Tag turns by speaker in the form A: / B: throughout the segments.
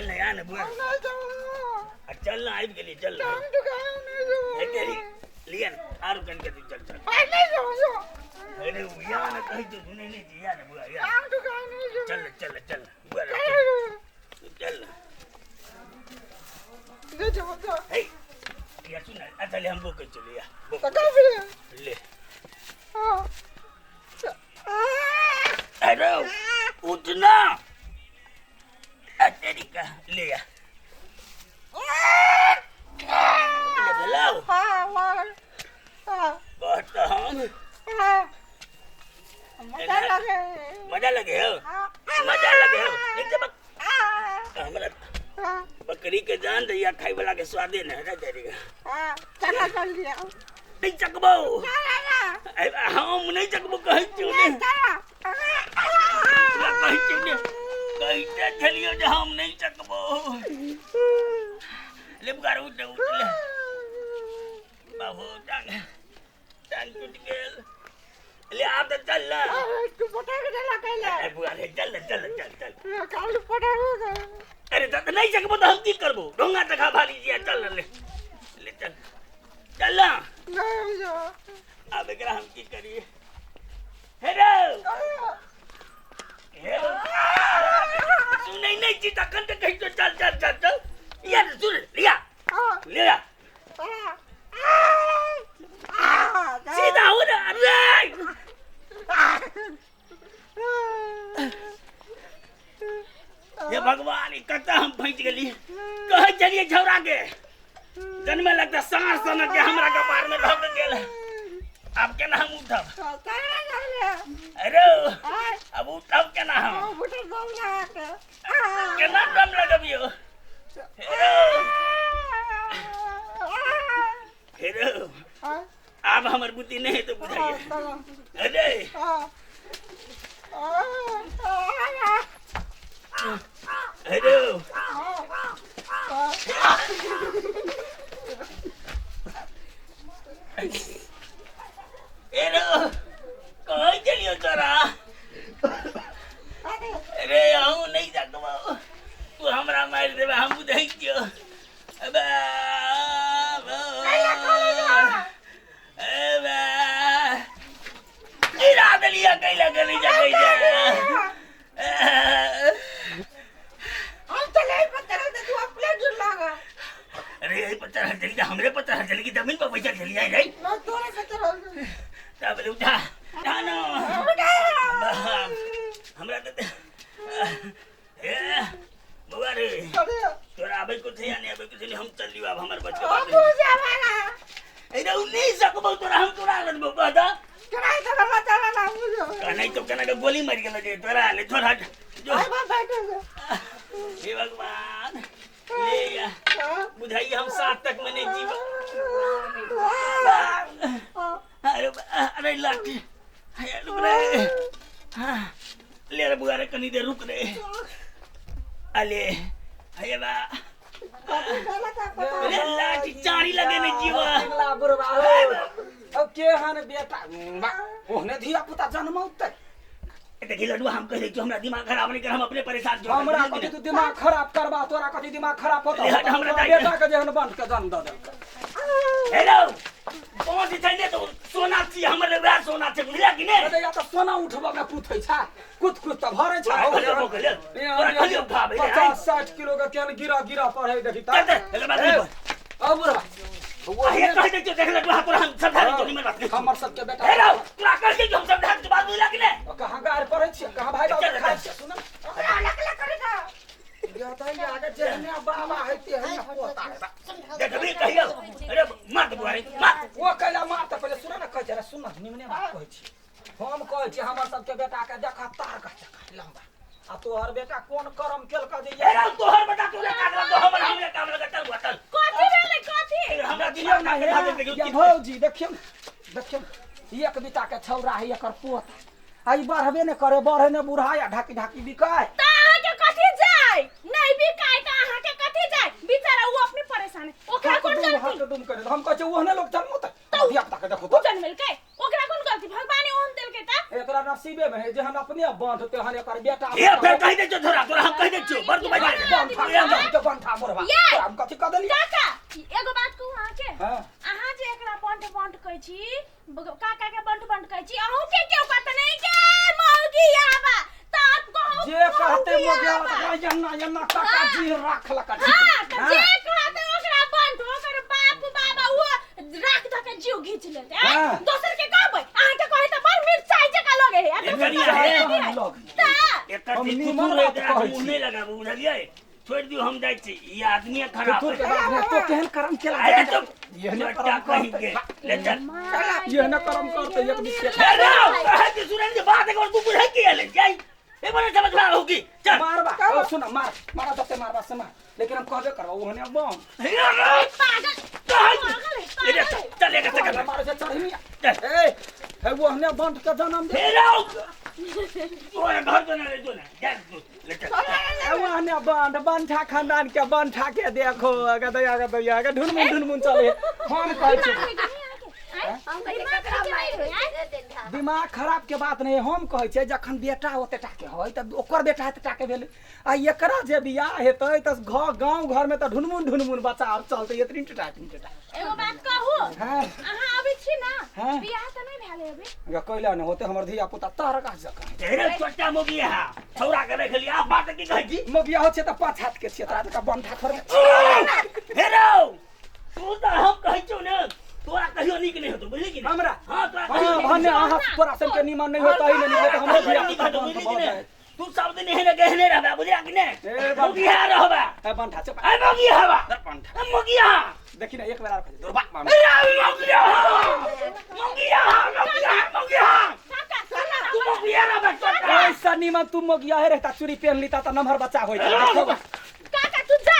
A: चल ना या ना बुआ आ चल ना आबि गेली चल ना हे तेरी लिया ना आरो कन के तू चल चल अरे या ना कहै छौ सुनै नहि छी या ना बुआ या चल ना, चल ना, चल ना, बुआ रे, चल चल ना हे या सुन ना अच्छा ले हम बोकै चल या बोक ले अरे उठना तेरी का ले या ले भेलौ बहुत तो हम मजा लगे हो मजा लगे हो एक जब हमरा बकरी के जान दैया खाई वाला के स्वादे नहीं है तेरी का नहीं चकबो हम नहीं चकबो कहै छियौ ने कहै छियौ ने कहिते छलियौ जे हम नहीं चकबो ले बुकार उठ उठ ले बाबू टांग टांग टूट गेल ले आब तऽ चल ना अरे बुआ रे चल ना चल चल चल अरे तऽ नहीं सकबो तऽ हम की करबो ढोंगा टका भारी जिया चल ना ले ले चल चल ना आब एकरा हम की करिए हे रे हे सुनै नहि छी तखन तऽ कहै छियौ चल चल चल चल या सुन लिया ले आ सीधा हो ना अरे हे भगवान ई कतऽ हम फँसि गेली कहै छलियै छौड़ा के जन्मे लगता साँस सनक के हमरा कपार में धऽ गेल आब केना हम उठब अरे अब उठब केना हम केना दम लगबियो हेरो हेरो आब हमर बुद्धि नहि हेतै बुझाइए अरे हेरो हेरो कहै छलियौ तोरा रे अहूँ नहि सकबो तू हमरा मारि देबे हम बुझै छियौ अबे अबे गिरा देलियै कैला के नहि सकै छै अरे एहि पर चढ़ल चली जा हमरे पर चढ़ल चली कि जमीन पर बैठल चली जाए रे तब उठा उठा ना बाप, हमरा तऽ ए बौआ रे तोरा आबै को छै या नहि आबै को छै हम चल लियो आब हमर बच के बात नहीं। ए रे उ नहीं सकबो तोरा हम तोरा लगबो कह द नहीं तो केना के गोली मारि गेलो जे तोरा ले तोरा जो हे भगवान ले या बुझाइए हम सात तक में नहीं जीव अरे अरे लाठी अरे रुक रे हाँ, ले रे बुआ रे कनी देर रुक रे अले हे बा अरे लाठी चारी लगे नहीं जीवा
B: ला बुढ़बा हो अब के हन बेटा बा, ओहने धिया पुता जन्मौतै
A: देखी लडुआ हम कह दै छियौ हमरा दिमाग खराब नहीं कर हम अपने परेशान छियौ
B: हमरा कथी तू दिमाग खराब करबा तोरा कथी दिमाग खराब होतौ
A: ले हट, हमरा
B: तोरा
A: जाय
B: बेटा के जेहन बंट के जन्म दऽ देलकै
A: हेलो पहुँच छै ने तो सोना छी हमर लग वएह सोना छै बुझलियै कि नहि
B: अरे या तऽ सोना उठबऽ के पूछै छै कुछ कुछ तऽ भरै छै
A: तोरा कहलियौ कहलियौ तोरा कहलियौ उठाबै ले, आइ।
B: 50 60 किलो के केन गिरा गिरा पड़ै देखी
A: चल चल एकर बात नहीं बोल।
B: अब बुढ़बा
A: आ, हे कह दै छियौ देख लडुआ तोरा हम समझा दै छियौ निमन बात नहीं
B: हमर सबके बेटा
A: हेलो तोरा कह दै छियौ हम समझा दै छियौ बात बुझला कि नहि
B: कहाँ गारि पढ़ै छियै कहाँ भाइ बाबू
A: चल,
B: खाइ
A: चल।
B: छियै सुन या तऽ ई आगे जेहने बाबा हेतै हइने पोता हेबा।
A: देखबी कहियौ अरे मार दे बुआ रे मार
B: ओ कैला मार तऽ पहिले सुन ने कहै छै सुन ने निमने बात कहै छी हम कहै छी हमर सबके बेटा के देख तार का चक्का लम्बा आ तोहर बेटा कोन करम केलक जे
A: ए राव तोहर बेटा तोरे काज लगो हमर हमरे काम लगा चल बुआ चल
C: कथी भेलै कथी
A: हमरा
B: देखियौ
A: दिमाग
B: ने
A: ना
B: हे,
A: खा देखियौ
B: या भौजी देखियौ ने देखियौ ने एक बीता के छौड़ा है एकर पोता आ ई बढ़बे ने करे बढ़े ने बुढ़ा या ढाकी ढाकी बिकाय
C: त अहाँके कथी जाय नहीं बिकाय त अहाँके कथी जाय बेचारा उ अपने परेशान है ओकरा कोन गलती
B: हकदुम करे हम कहै छियै ओहने लोग जन्मतै
C: तऽ
B: धिया पुता के देखो
C: उ
B: तऽ
C: जनमेलकै ओकरा कोन गलती भगवाने ओहन देलकै त
B: एकरा नसीबे में है जेहन अपने बांध तेहन एकर बेटा
A: ए फेर कहि दै छियौ तोरा तोरा हम कहि दै छियौ बड़ तू बैठ
B: बुढ़वा
C: ये!
B: तोरा हम कथी कह देली
C: काका एगो बात कहू अहाँके
B: हाँ।
C: अहाँ जे एकरा बंट बंट कहै छी काका के बंट बंट कहै छी अहूँ के केओ कहत नहीं के मौगी आबा त आप कहू
B: जे कहते
C: मौगी
B: मोगिया
C: आबा।
B: यन्ना यन्ना काका
C: हाँ।
B: जी राख लका
C: हाँ त जे कहते ओकरा बंट ओकर बाप बाबा वो राख ध के जीव घींच लेते आँय?
B: हाँ।
C: दोसर के कहबै अहाँ के कहै त बड़ मिरचाई जकाँ लगे है आ दोसर
A: एकरिया
C: के
A: है।
C: कहै है।
B: लग।
C: त
A: एकर
B: हम
A: जे
B: निमन
A: थुथुर
B: बात
A: है, एकरा
B: कहै
A: मुँह
B: छी।
A: नहि लगाबू बुझलियै छोड़ि दियौ हम जाइ छी ई आदमी खराब
B: तू के
A: है।
B: बात नहीं तो केहन करम केला
A: अरे तो
B: एहने
A: छोटा
B: करम
A: कहीं
B: करते
A: के ले चल
B: एहने करम करते एक बीच के
A: अरे राव, कहे कि सुरेंद्र के बात एक बार तू बुझै की ले जाई एक बार समझ में होगी चल
B: मारबा ओ सुन मार मारा जते मारबा से मार लेकिन हम कहबे करबो ओहने बम
A: हे राव,
C: पागल
A: कहे
C: पागल है,
A: ले जा,
C: पागल है।
A: चल एक चक्कर
B: मारे से चढ़नी
A: चल।
B: ए हे ओहने बंट के जन्म दे
A: हे राव तोरा घर तो ना ले जो ना जा तू ले चल
B: ए ओहने बंट बंठा खानदान के बंठा के देखो अगर दया अगर दया अगर ढुनमुन ढुनमुन चले हम कहै छी
C: दिमाग में नहीं आके, आँय?
D: हम कहै
C: दिमाग
D: ककरा
C: में
D: मारि
C: नहीं
D: होइ
C: आय?
D: छै रे देंधा
B: दिमाग खराब के बात नहीं हम कहै छियै जखन बेटा ओते टाके है तऽ ओकर बेटा एते टाके भेलै आ एकरा जे बियाह हेतै तऽ घर गाँव घरमे तऽ ढुनमुन ढुनमुन बच्चा आब चलतै एतनी टा एतनी टा
C: एगो बात कहू
B: हाँ।
C: अहाँ अभी छी ना
B: हाँ।
C: बियाह तऽ नहीं भेल है अभी
B: ग कैला नहि होते हमर धिया पुता तहर गाछ जकाँ
A: हे रे छोटा मोगी है छौरा के रख लिया बात की कहै छी
B: मोगिया हो छै तऽ पाँच हाथ के छियै तोरा जकाँ बंठा थोड़े
A: हे राव तू तऽ हम कहै छियौ ने तोरा कहियो नीक नहि हेतौ बुझली कि नहि
B: हमरा?
A: हाँ तोरा
B: हाँ
A: कहियो नीक
B: भने अहाँ तोरा सबके निमन नहि होतै नहि नीक तऽ हमरो
A: कहियो
B: धिया
A: नीक
B: पुता
A: हेतौ
B: बंठ
A: बुझली
B: भऽ
A: कि नहि
B: जायत
A: तू सब दिन एहने गहने रहबे बुझलिया कि नहि
B: ए, बंठा।
A: मोगिया रहबे
B: ए बंठा चुप
A: ए मोगिया हवा
B: बंठा
A: ए मोगिया
B: देखी ना एक बेर आर कहै दुर्बा
A: ए मोगिया मोगिया मोगिया मोगिया
C: काका सुन ना
A: तू मोगिया रहबे छोटा
B: ऐसा निमन तू मोगिया हे रहता चूड़ी पेन लीता तऽ नमहर बच्चा होइत देखो
C: काका तू जा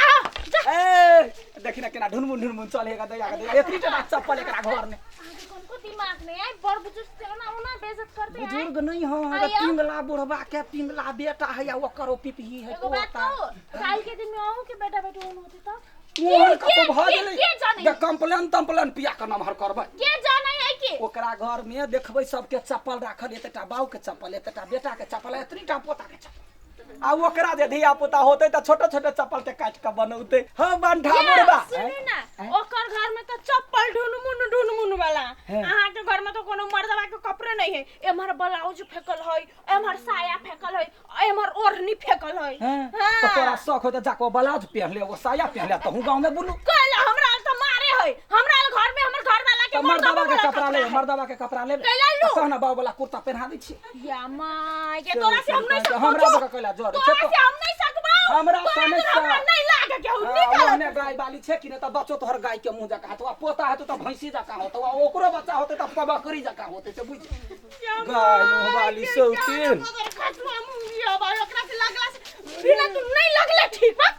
C: जा
B: ए देखी ना केना ढुनमुन ढुनमुन चलेगा दया दया एतनी टा चप्पल एकरा घर में
C: अहाँके कोन को दिमाग नहीं आय बड़ बुजुर्ग से ओना ओना बेइज्जत करते हैं
B: बुजुर्ग नहीं हो
C: आया।
B: पिंगला बुढ़वा के पिंगला बेटा है या ओकर ओ पिपही है
C: एगो बात कहू काल के दिन में अहूँ के बेटा बेटी ओन होते तो
B: मोहन कतौ भऽ
C: के
B: गेलै
C: जाने
B: जे कंप्लेन तम्प्लेन पिया के नमहर करबै
C: के जाने है कि
B: ओकरा घर में देखबै सबके चप्पल राखल एतेटा बाऊ के चप्पल एतेटा बेटा के चप्पल एतनीटा पोता के चप्पल आ ओकरा जे धिया पुता होतै तऽ छोटे छोटे चप्पल के काटि के बनौतै हँ बंठा बुढ़बा
C: सुनू ना ओकर घर में तो चप्पल ढुनमुन ढुनमुन वाला
B: हैं।
C: अहाँ के घर में तो कोनो मर्दवा के कपड़े नहीं है एम्हर ब्लाउज फेकल है एम्हर साया फेकल है एम्हर ओढ़नी फेकल है
B: हैं? तऽ तोरा शौक होतै जाके ब्लाउज पहिर ले एगो साया पहिर ले तहूँ गाँव में बुलू
C: कहला हमरा तो मारे है हमरा घर में हमर घर वाला के
B: तऽ मर्दवा के
C: वाला
B: कपड़ा ले
C: है।
B: मर्दवा के कपड़ा ले
C: कैला लू?
B: कह ना बाबू वाला कुर्ता पहना दै छी
C: या माय के तोरा से हम नहीं सकबो
B: हमरा जकाँ कैला जरै छै
C: तोरा
B: तो
C: से हम नहीं सकबो
B: हमरा
C: तोरा
B: से नहीं
C: से हमरा
B: सक।
C: नहीं लागे के
B: हाँ,
C: निकल
B: ओहने गाय बाली छै कि नहि तऽ बच्चो तोहर गाय के मुँह जकाँ हेतौ आ पोता हेतौ तऽ भैंसी जकाँ होतौ आ ओकरो बच्चा होतै तऽ बकरी जकाँ होतै से बुझ गाय मुँह वाली शौकीन
C: खतवा मुंह भाई ओकरा से लगला से बिना तू नहीं लगले ठीक बा